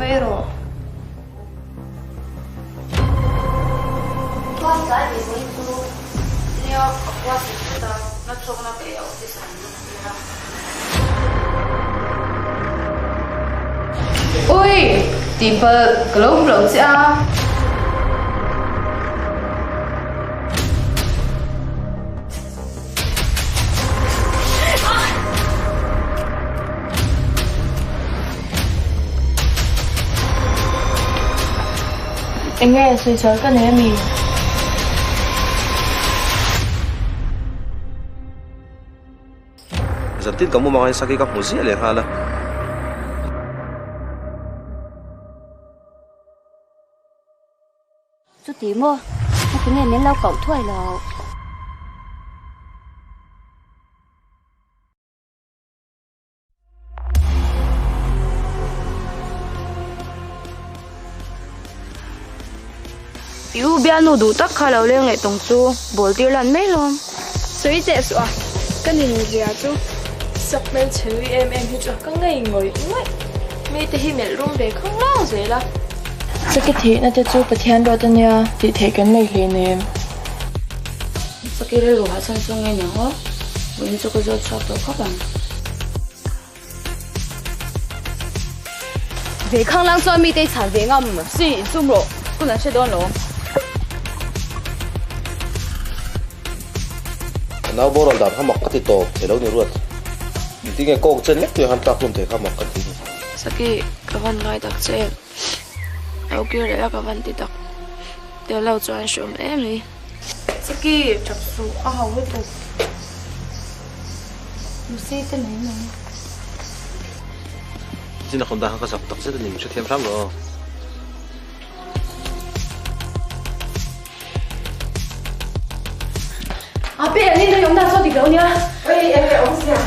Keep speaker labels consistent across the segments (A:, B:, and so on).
A: Vei rawh.
B: Class tlai ve zawng chu nia ka khua sik vek a, na chhawkna ka ei a office an lut tir a.
A: Ui! Tihpalh ka lo hmu lo che a.
C: Enge sawichhuah ka nei ami?
D: Zantin ka mumang hian Saki ka hmu ziah leh nghal a.
E: Chuti maw? Heti nge min lo koh thuai lo?
C: I u bialnu duh tak kha lo leng leh tawng chu bawl tir lan mai lawm.
F: Sawi teh suh a, ka nin zia chu. Sak hmelchhe nui em em hi chu ka ngei ngawih ngawih. Mite hi melh rum ve khang lang zel a.
C: Saki thihna te chu Pathian ruat a nia tih theih kan nei hleinem.
B: Saki rilru hahchhan chu nge niang aw, vawiin chu ka zawt chhuak tawh khawp ang.
A: Ve khang lang chuan mite i chhan ve ngam si insum rawh, hun an hre dawn lo.
D: Ka nau boral dan kha mak ka ti tawp thei lo ni ruat. Engtin nge kawng chen lek tur han tlak hlum thei kha mak ka ti ni.
C: Saki, ka van ngai tak che. Lo kir leh la ka van ti tak. Tel lo chuan hre awm em mai.
F: Saki, tap suh a hau lutuk.
B: Lucy te mai mai.
D: Zin a kawm dan kha ka zak tak zet a ni, min hrethiam hram rawh aw.
A: A pe an in a awm dan saw dik lo nia.
F: Oi eng nge awm sia.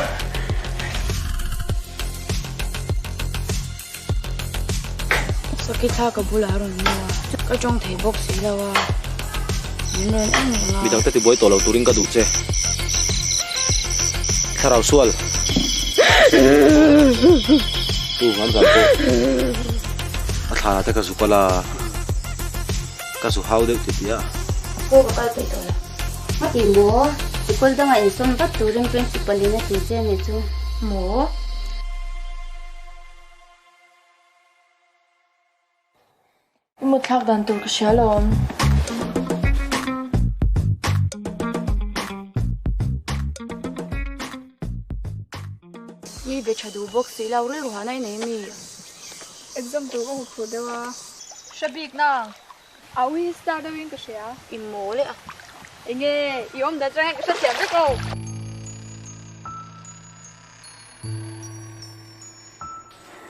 C: Saki thla ka bulah a rawn mu a, ka tawng thei bawk si lo a, min rawn en reng a.
D: Midang te tibuai tawh lo turin ka duh che. Thlarau sual. Tu an zan pawh a thla te ka zu kal a, ka zu hau deuh ti tih a.
B: Aw ka kal peih tawh lo.
E: A ti maw? Sikul dangah insawm vat turin principal in a ti che nih chu.
C: Maw? I mut thlak dan tur ka hria lo awm.
B: Mi be tha duh bawk si lo, rilru hana i nei mi?
F: Exam tur ka hmu phur deuh a.
A: Hre bik nang.
F: A ui star deuh in ka hria.
B: I mawl e a.
A: Enge i awm dan atang hian ka hrethiam vek lo.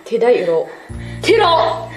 G: Thi daih rawh.
A: Thi rawh!